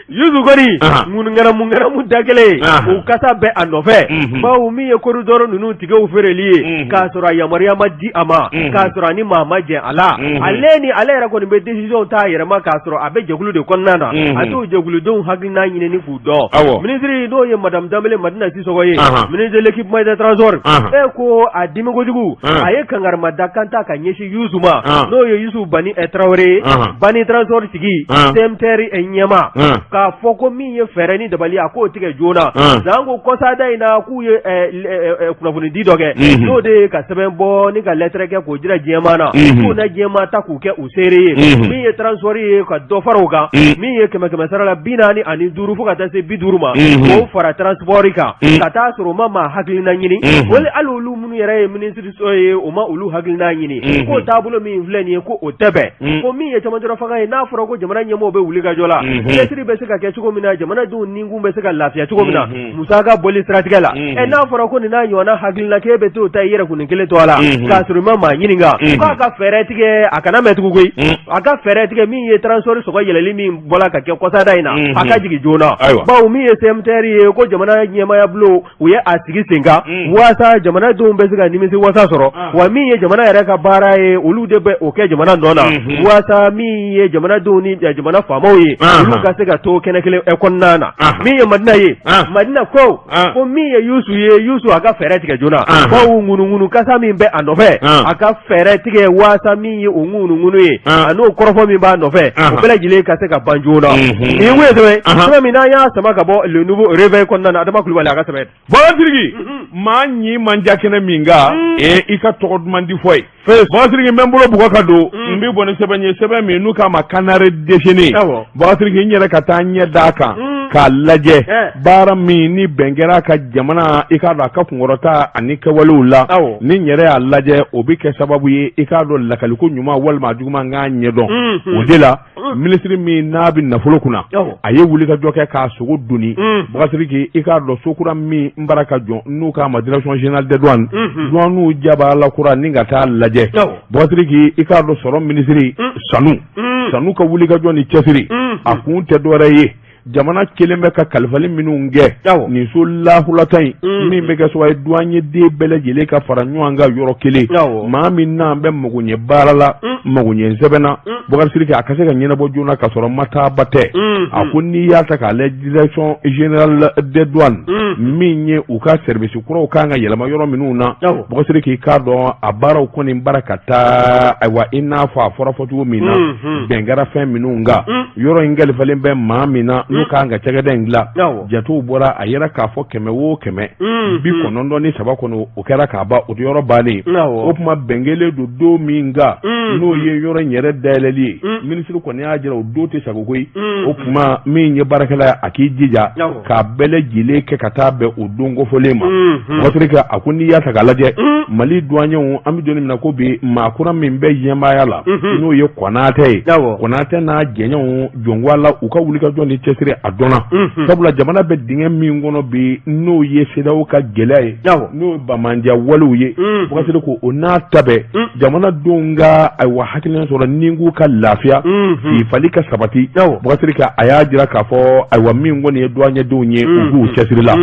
Yusu kɔni ŋunuŋanamu da kelen o kasa bɛ a nɔfɛ, bawo min ye corridor ninnu tikew feereli ye k'a sɔrɔ a yamaruya ma di a ma, k'a sɔrɔ a ni maa ma jɛ a la, ale ni ale yɛrɛ kɔni bɛ décision ta a yɛrɛ ma k'a sɔrɔ a bɛ jɛkulu de kɔnɔna na, a t'o jɛkuludenw hakilina ɲini k'u dɔn. Minisiri n'o ye madame Danbele Madina Sisɔkɔ ye, ministre de l'équipement et des transports, e ko a dimi kojugu, a ye kangarimadakan ta ka ɲɛsin Yusu ma, n'o ye Yusu Bani Tarawele ye, Bani transport tigi, CMTR ɲɛmaa, k'a fɔ ko min ye fɛɛrɛ ni dabali, a k'o tigɛ joona. Sanko kɔsada in na, k'u ye kunnafonidi dɔ kɛ, n'o de ye ka sɛbɛn bɔ ni ka lɛtɛrɛ kɛ k'o jira diɲɛmaa na, k'u na diɲɛmaa ta k'u kɛ u seere ye, min ye transport ye ka dɔ fara o kan, min ye kɛmɛ kɛmɛ sara la 45 fo ka taa se 50 ma, k'o fara transport kan, ka taa sɔrɔ u ma maa hakilina ɲini, wali hali olu minnu yɛrɛ ye minisiri so ye, u ma olu hakilina ɲini. K'o taabolo min filɛ nin ye, ko o tɛ bɛn. Ko min ye cɛmancɛrɔ fanga ye, n'a fɔra ko jamana ɲɛmɔgɔw bɛ wuli ka jɔ la, cɛsiri bɛ se ka kɛ cogo min na, jamanadenw nikun bɛ se ka lafiya cogo min na musaka bɔli siratigɛ la, ɛ n'a fɔra ko nin n'a ɲɔgɔnna hakilina k'e bɛ t'o ta i yɛrɛ kun kelen to a la k'a sɔrɔ i ma maa ɲininka, k'a ka fɛɛrɛ tigɛ, a kana mɛn tugun koyi, a ka fɛɛrɛ tigɛ min ye transport sɔngɔ yɛlɛli min bɔla ka kɛ kɔsada in na, a ka jigin joona, bawo min ye CMTR ye, ko jamana ɲɛmaaya bulon u ye a sigi sen kan waasa jamanadenw bɛ se ka nimisi wasa sɔrɔ, wa min ye jamana yɛrɛ ka baara ye, olu de bɛ o kɛ jamana nɔ na, waasa min ye jamanadenw ni jamana faamaw ye, olu ka se ka to kɛnɛ kelen kɔnɔna na. Min ye Madina ye, Madina ko ko min ye Yusu ye, Yusu a ka fɛɛrɛ tigɛ joona, bawo ŋunuŋunu kasa min bɛ a nɔfɛ, a ka fɛɛrɛ tigɛ waasa min ye o ŋunuŋunu ye, a n'o kɔrɔfɔ min b'a nɔfɛ, o bɛɛ lajɛlen ka se ka ban joona. Nin ye sɛbɛn sɛbɛn min n'an y'a sama ka bɔ Le Nouveau Réveil kɔnɔna na, Adama Kulubali a ka sɛbɛn. Baba Sidiki, maa ɲi man diya kɛnɛ min kan, ee i ka tɔgɔ duman di fɔ ye. Baba Sidiki, n bɛ n bolo bugɔ ka don, n bɛ bɔ ni sɛbɛn ye, sɛbɛn min n'u k'a ma Canard déchaîné. Baba Sidiki, n yɛrɛ ka taa ɲɛ d'a kan k'a lajɛ, baara min ni bɛn kɛra a ka jamana, i k'a dɔn a ka kunkɔrɔta ani kɛwalew la, ni n yɛrɛ y'a lajɛ, o bɛ kɛ sababu ye, i k'a dɔn lakaliko ɲuman walima a juguman, n k'a ɲɛdɔn. O de la, minisiri min n'a bɛ nafolo kunna, a ye wulikajɔ kɛ k'a sogo doni. Baba Sidiki, i k'a dɔn so kura min n bara ka jɔ, n'u k'a ma direction générale des douanes, douanew jabala kura ni ka taa lajɛ. Baba Sidiki, i k'a dɔn sɔrɔ minisiri Sanu Sanu ka wulikajɔ ni cɛsiri, a kun tɛ dɔwɛrɛ ye, jamana kelen bɛ ka kalifali minnu kɛ nin so lahulata in, min bɛ kɛ sababu ye douanier den bɛɛ lajɛlen ka fara ɲɔgɔn kan yɔrɔ kelen, maa min n'an bɛ magoɲɛ baara la, magoɲɛ sɛbɛn na, Bubakari Sidiki, a ka se ka ɲɛnabɔ joona ka sɔrɔ mataaba tɛ. A ko n'i y'a ta k'a lajɛ, direction générale des douanes min ye u ka service kuraw kan ka yɛlɛma yɔrɔ minnu na, Bubakari Sidiki, k'a dɔn a baaraw kɔni bara ka taa, ayiwa, i n'a fɔ a fɔra fɔ cogo min na, bɛn kɛra fɛn minnu kan, yɔrɔ in kalifalen bɛ maa min na, n'u kan ka cakɛda in dilan, jatew bɔra a yira k'a fɔ 100 o 100, 93 kɔni o kɛra k'a ban, o tɛ yɔrɔ bannen. O tuma bɛn kɛlen don don min kan, n'o ye yɔrɔ in yɛrɛ dayɛlɛli ye, minisiri kɔni y'a jira o don tɛ sago koyi. O tuma min ye baarakɛla ye, a k'i jija k'a bɛɛ lajɛlen kɛ ka taa bɛn o don kofɔlen ma. Bubakari, a ko n'i y'a ta k'a lajɛ, Mali douaniers, an bɛ don min na ko bi, maa kura min bɛ ɲɛmaaya la, n'o ye Konatɛ ye, Konatɛ n'a jɛɲɔgɔnw jɔnko la, u ka wulikajɔ ni cɛsiri. cɛsiri a dɔnna, sabula jamana bɛ dingɛ min kɔnɔ bi, n'o ye CEDEAO ka gɛlɛya ye, n'o ye banbaanciya walew ye, Boubacar Sidiki, ko o n'a ta bɛɛ, jamanadenw ka ayiwa hakilina sɔrɔ ni k'u ka lafiya, fali ka sabati. Boubacar Sidiki, a y'a jira k'a fɔ ayiwa min kɔni ye duwaɲɛdenw ye, u b'u cɛsiri la.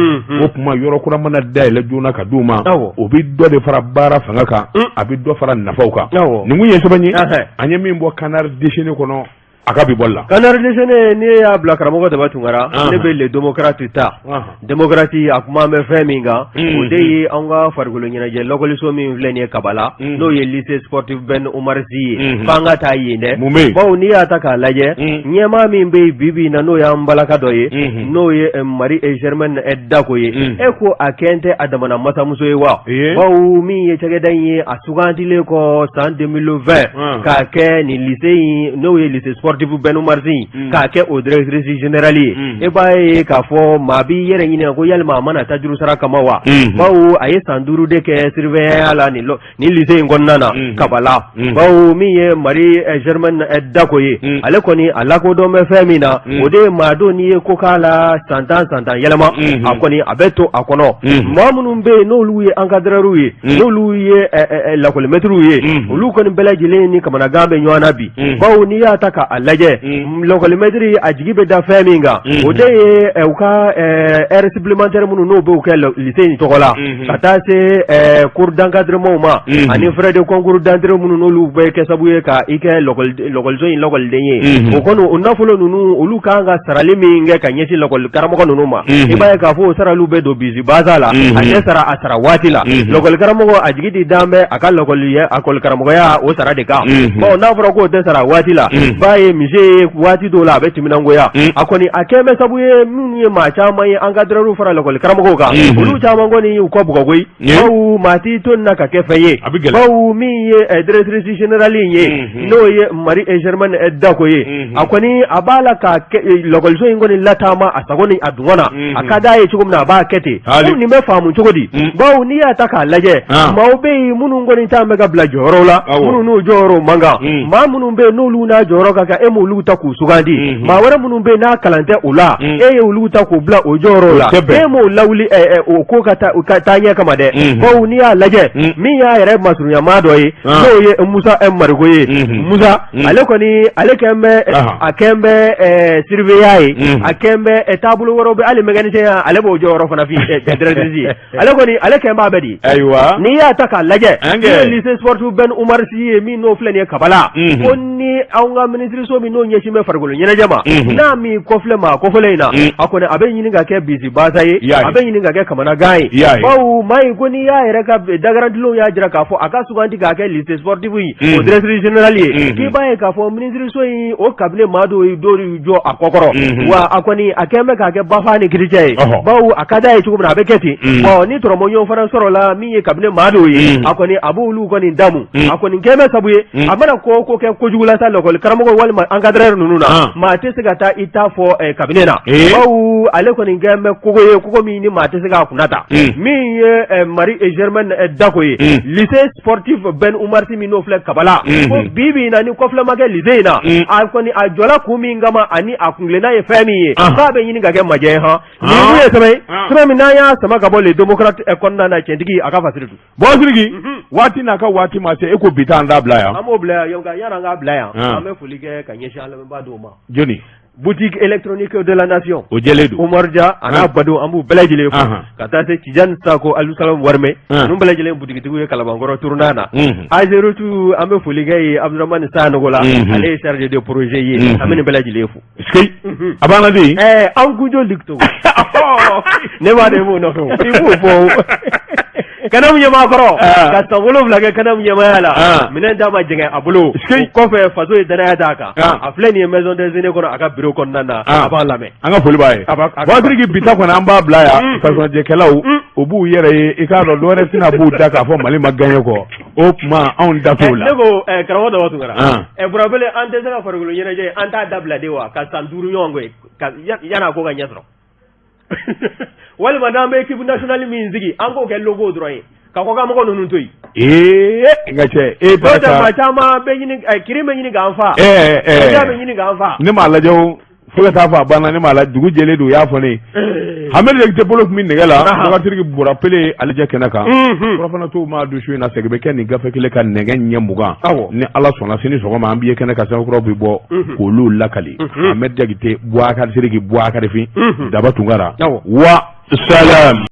O tuma yɔrɔ kura mana dayɛlɛ joona ka d'u ma, o bɛ dɔ de fara baara fanga kan, a bɛ dɔ fara nafaw kan. Nin kun ye sɛbɛn ye an ye min bɔ Canard déchaîné kɔnɔ a ka bi bɔli la. Canard déchaîné, n'i y'a bila, karamɔgɔ Daba Tunkara, ne bɛ Le Démocrate ta. Démocrate, a kuma bɛ fɛn min kan, o de ye an ka farikolo ɲɛnajɛ lakɔliso min filɛ nin ye Kabala, n'o ye lycée sportif Ben Oumar Sy ye, f'an ka taa yen dɛ, bawo n'i y'a ta k'a lajɛ, ɲɛmaa min bɛ yen bi bi in na, n'o y'an balaka dɔ ye, n'o ye Marie Germaine Dako ye, e ko a kɛn tɛ a damana masamuso ye wa? Bawo min ye cakɛda in ye, a sugandilen kɔ san 2020 k'a kɛ nin lycée in, n'o ye lycée sportif Ben Oumar Sy, k'a kɛ o directrice générale ye, e b'a ye k'a fɔ maa b'i yɛrɛ ɲininka ko yalima a ma na tajuru sara kama wa? Bawo a ye san 5 de kɛ surveillant la nin lycée in kɔnɔna na Kabala. Bawo min ye Marie Germaine Dako ye, ale kɔni a lakodɔn bɛ fɛn min na, o de ye maa don n'i ye ko k'a la san 10 san 10 yɛlɛma, a kɔni a bɛ to a kɔnɔ. Maa minnu bɛ yen n'olu ye encadreurs ye, n'olu ye lakɔlimɛtiriw ye, olu kɔni bɛɛ lajɛlen ni kamanagan bɛ ɲɔgɔn na bi. Bawo n'i y'a ta k'a lajɛ, lakɔlimɛtiri a jigi bɛ da fɛn min kan, o de ye u ka heures supplémentaires minnu n'o b'u kɛ lycée in tɔgɔ la, ka taa se cours d'encadrement ma, ani frais de concours d'entrée minnu n'olu bɛ kɛ sababu ye ka i kɛ lakɔliso in lakɔliden ye. O kɔni o nafolo ninnu, olu kan ka sarali min kɛ ka ɲɛsin lakɔli karamɔgɔ ninnu ma, i b'a ye k'a fɔ o saraliw bɛ don bisi basa la, a tɛ sara a sara waati la. Lakɔli karamɔgɔ a jigi di dan bɛ a ka lakɔli lakɔli karamɔgɔya o sara de kan. Bon, n'a fɔra k'o tɛ sara waati la, b'a ye misi ye waati dɔw la a bɛ timinangoya. A kɔni a kɛn bɛ sabu ye minnu ye maa caman ye encadreur fara lakɔli karamɔgɔw kan, olu caman kɔni y'u kɔ bugɔ koyi, bawo maa t'i to nin na ka kɛ fɛn ye. Bawo min ye directrice générale in ye, n'o ye Marie Germaine Dako ye, a kɔni a b'a la ka lakɔliso in kɔni lataama a sago ni a dungɔ na. A ka d'a ye cogo min na, a b'a kɛ ten. Ko nin bɛ faamu cogo di? Bawo n'i y'a ta k'a lajɛ, maaw bɛ yen minnu kɔni ta bɛ ka bila jɔyɔrɔw la, minnu n'u jɔyɔrɔw man kan. Maa minnu bɛ yen n'olu n'a jɔyɔrɔ ka kan, e m'olu ta k'u sugandi. Maa wɛrɛ minnu bɛ yen n'a kalan tɛ u la, e ye olu ta k'u bila o jɔyɔrɔw la, e m'o lawuli o ko ka taa ka taa ɲɛ kama dɛ. Bawo n'i y'a lajɛ, min y'a yɛrɛ masurunyamaa dɔ ye, n'o ye Musa Mariko ye, Musa ale kɔni ale kɛn bɛ a kɛn bɛ surveillant ye, a kɛn bɛ taabolo wɛrɛw bɛ, hali mécanicien ale b'o jɔyɔrɔ fana fi directrice ye. Ale kɔni ale kɛn b'a bɛɛ di. Ayiwa, n'i y'a ta k'a lajɛ, n'o ye lycée sportif Ben Oumar Sy ye min n'o filɛ nin ye Kabala, ko ni anw ka minisiriso min n'o ɲɛsin bɛ farikolo ɲɛnajɛ ma, n'a m'i kɔfilɛ maa kofɔlen in na, a kɔni a bɛ ɲini ka kɛ bisi basa ye, a bɛ ɲini ka kɛ kamanagan ye. Bawo maa in ko n'i y'a yɛrɛ ka dagarantilenw y'a jira k'a fɔ a ka sugandi k'a kɛ lycée sportif in o directrice générale ye, k'i b'a ye k'a fɔ minisiriso in o cabinet maa dɔw ye dɔw y'u jɔ a kɔkɔrɔ, wa a kɔni a kɛn bɛ k'a kɛ bafa ni kiricɛ ye, bawo a ka d'a ye cogo min na a bɛ kɛ ten. Bon, ni tɔrɔmɔɲɔgɔn fana sɔrɔla min ye cabinet maa dɔw ye, a kɔni a b'olu kɔni damu. A kɔni kɛn bɛ sabu ye a mana ko o ko kɛ kojugu la sa lakɔli karamɔgɔ walima encadreur ninnu na, maa tɛ se ka taa i ta fɔ cabinet na, bawo ale kɔni kɛn bɛ kogo ye, kogo min ni maa tɛ se k'a kunna ta. Min ye Marie Germaine Dako ye, lycée sportif Ben Oumar Sy min n'o filɛ Kabala, ko bi bi in na ni kɔfilɛ ma kɛ lycée in na, a kɔni a jɔla kun min kama ani a kuntilenna ye fɛn min ye, k'a bɛ ɲini ka kɛ majɛ ye. Han, nin kun ye sɛbɛn ye, sɛbɛn min n'an y'a sama ka bɔ Le Démocrate kɔnɔna na. Cɛntigi, a ka fasiri dun. Bon Sidiki, waati n'a ka waati ma se, e ko bi taa an da bila yan. An b'o bila yan, nka yanni an k'a bila yan, an bɛ foli kɛ ka ɲɛsin an lamɛnbaa dɔw ma. Jɔni? Boutique électronique de la nation. O jɛlen don. Umar Dia a n'a badenw, an b'u bɛɛ lajɛlen fo. Ka taa se Tijani Sako, Alusalam Warimɛ, ninnu bɛɛ lajɛlen butigitigiw ye Kalabankɔrɔ tournant na. Ageroute, an bɛ foli kɛ yen Abudramani Sanogo la, ale ye chargé de projet ye. An bɛ nin bɛɛ lajɛlen fo. A banna de? Ɛɛ, an kunjo Luc Togo. Ne b'a dɔn i b'o nɔfɛ o, i b'o fɔ o. CANAM ɲɛmaa kɔrɔ ka san 7 kɛ CANAM ɲɛmaaya la, minɛn d'a ma jɛngɛ a bolo. O kɔfɛ, faso ye danaya d'a kan. A filɛ nin ye maison des aînés kɔnɔ, a ka bureau kɔnɔna na, a b'a lamɛn. An ka foli b'a ye. Bon Sidiki, bi ta kɔni an b'a bila yan. Fasojɛkɛlaw, u b'u yɛrɛ ye, i k'a dɔn dɔwɛrɛ tɛna b'u da k'a fɔ Mali ma gagné kɔ. O tuma anw da t'o la. Ne ko karamɔgɔ Daba Tunkara, Burabele, an tɛ se ka farikolo ɲɛnajɛ, an t'a dabila de wa, ka san 5 ɲɔgɔn kɛ yan'a ko ka ɲɛ sɔrɔ? Walima n'an bɛ équipe nationale min sigi, an k'o kɛ logo dɔrɔn ye ka kɔkanmɔgɔ ninnu to yen. Ee, n ka cɛ, e ba ta maa caman bɛ ɲini, kirin bɛ ɲini k'an fa, ɛɛ bɛ ɲini k'an fa. Ne m'a lajɛ o. Fo ka taa fɔ a banna ne m'a la dugu jɛlen don u y'a fɔ ne ye Hamɛdi Jakite bolo tun bɛ nɛgɛ la Bubakari Sidiki bɔra pele ale jɛ kɛnɛ kan surafana to maa du su in na segin bɛ kɛ nin gafe kelen kan nɛgɛ ɲɛ 20 ni Ala sɔnna sini sɔgɔma an b'i ye kɛnɛ kan sɛbɛn bɛ bɔ k'olu lakali Hamɛdi Jakite Bubakari Sidiki Bubakari Fin Daba Tunkara wa salam.